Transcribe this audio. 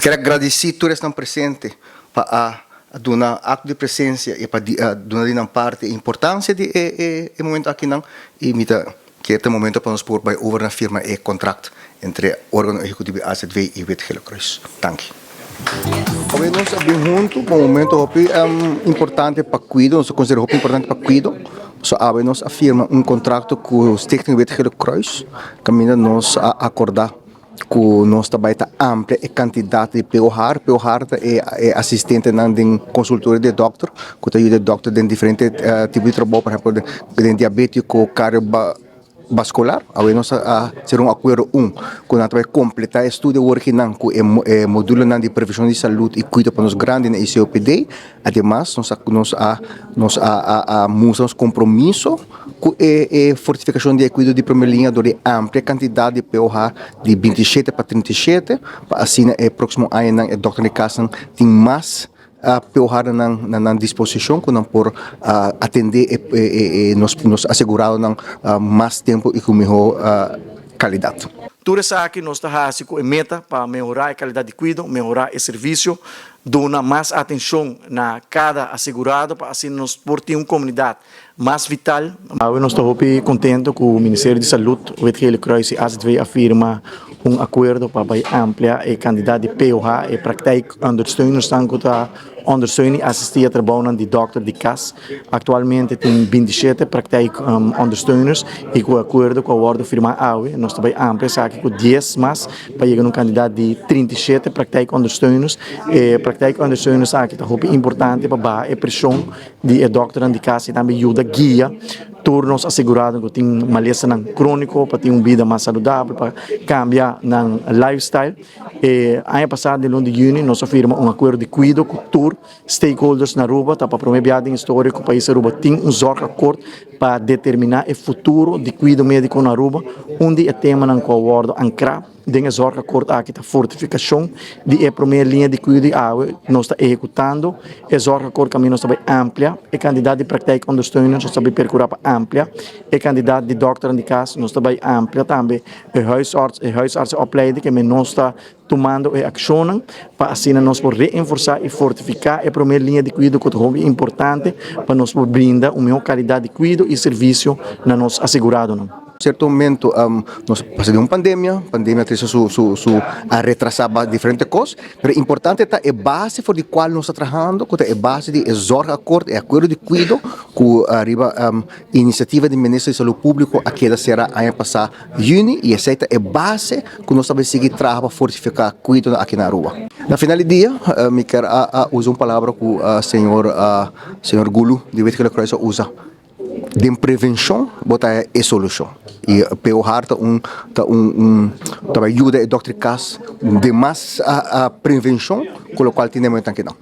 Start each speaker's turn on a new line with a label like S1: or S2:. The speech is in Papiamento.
S1: Kier a gradici tur esnan presente pa a duna acto di presencia y pa duna di nan parti e importancia di e momento akinan y mi ta kier ta e momento pa nos por bay over na firma e contract entre organo ehecutivo di AZV y Wit Gele Kruis. Danki. Awe nos a bin hunto pa un momento hopi importante pa cuido, nos ta considera hopi importante pa cuido. So awe nos a firma un contracto cu Stichting Wit Gele Kruis caminda nos a acorda ku nos ta bai ta amplia e kantidat di POH. POH ta e asistentenan den konsultorio di e dòkter ku ta yuda e dòkter den diferente tipo di trabou, por ehèmpel den diabétiko, kardiobaskular. Awe nos a sera un akuerdo un ku nan ta bai kompletá e estudio awor akinan ku e modulonan di prevenshon di salud i kuido pa nos grandinan i COPD. Ademas nos a nos a nos a a mustra nos kompromiso ku e e fortifikashon di e kuido di primer liña dor di amplia kantidat di POH di 27 pa 37 pa asina e próksimo añanan e dòkter di kasnan tin mas POH na nan na nan disposishon ku nan por atendé e e nos nos aseguradonan mas tempu i ku mihó kalidat.
S2: Tur esaki nos ta hasi ku e meta pa mehorá e kalidat di kuido, mehorá e servisio, duna mas atenshon na kada asegurado pa asina nos por tin un komunidat mas vital. Awe nos ta hopi kontento ku Ministerio di Salud, Wit Gele Kruis i AZV a firma un akuerdo pa bai amplia e kandidat di POH, e praktijkondersteunersnan ku ta ondersteun i asistí e trabounan di dòkter di kas. Aktualmente tin 27 praktijkondersteuners i ku e akuerdo ku a wòrdu firmá awe nos ta bai amplia esaki ku 10 mas pa yega na un kantidat di 37 praktijkondersteuners. E praktijkondersteuners aki ta hopi importante pa baha e preshon di e dòkternan di kas i tambe yuda guia tur nos aseguradonan ku tin malesanan króniko pa tin un bida mas saludabel, pa kambia nan lifestyle. E aña pasá den luna di yüni nos a firma un akuerdo di kuido ku tur stakeholders na Aruba. Ta pa promé biaha den historia ku pais Aruba tin un zorgakkoord pa determiná e futuro di kuido médiko na Aruba. Un di e temanan ku a wòrdu ankrá den e zorgakkoord aki ta fortifikashon di e promé liña di kuido i awe nos ta ehekutando e zorgakkoord kaminda nos ta bai amplia e kantidat di praktijkondersteuners, nos ta bai perkurá pa amplia e kantidat di dòkternan di kas, nos ta bai amplia tambe e huisarts, e huisartsenopleiding ke men nos ta tumando e akshonnan pa asina nos por reenforsá i fortifiká e promé liña di kuido ku ta hopi importante pa nos por brinda un mihó kalidat di kuido i servisio na nos aseguradonan.
S1: Sierto momento nos pasa den un pandemia, pandemia a trese su su su a retrasá diferente kos, pero importante ta e base for di kual nos ta trahando ku ta e base di e zorgakkoord, e akuerdo di kuido ku riba inisiativa di Minister di Salud Públiko a keda será aña pasá yüni i esei ta e base ku nos ta bai sigui traha pa fortifiká kuidonan aki na Aruba. Na final di dia mi kier a usa un palabra ku señor señor Gulu di Wit Gele Kruis a usa, den prevenshon bo ta e solushon i POH ta un ta un un ta bai yuda e dòkter di kas den mas prevenshon ku lokual tin den momentu akinan.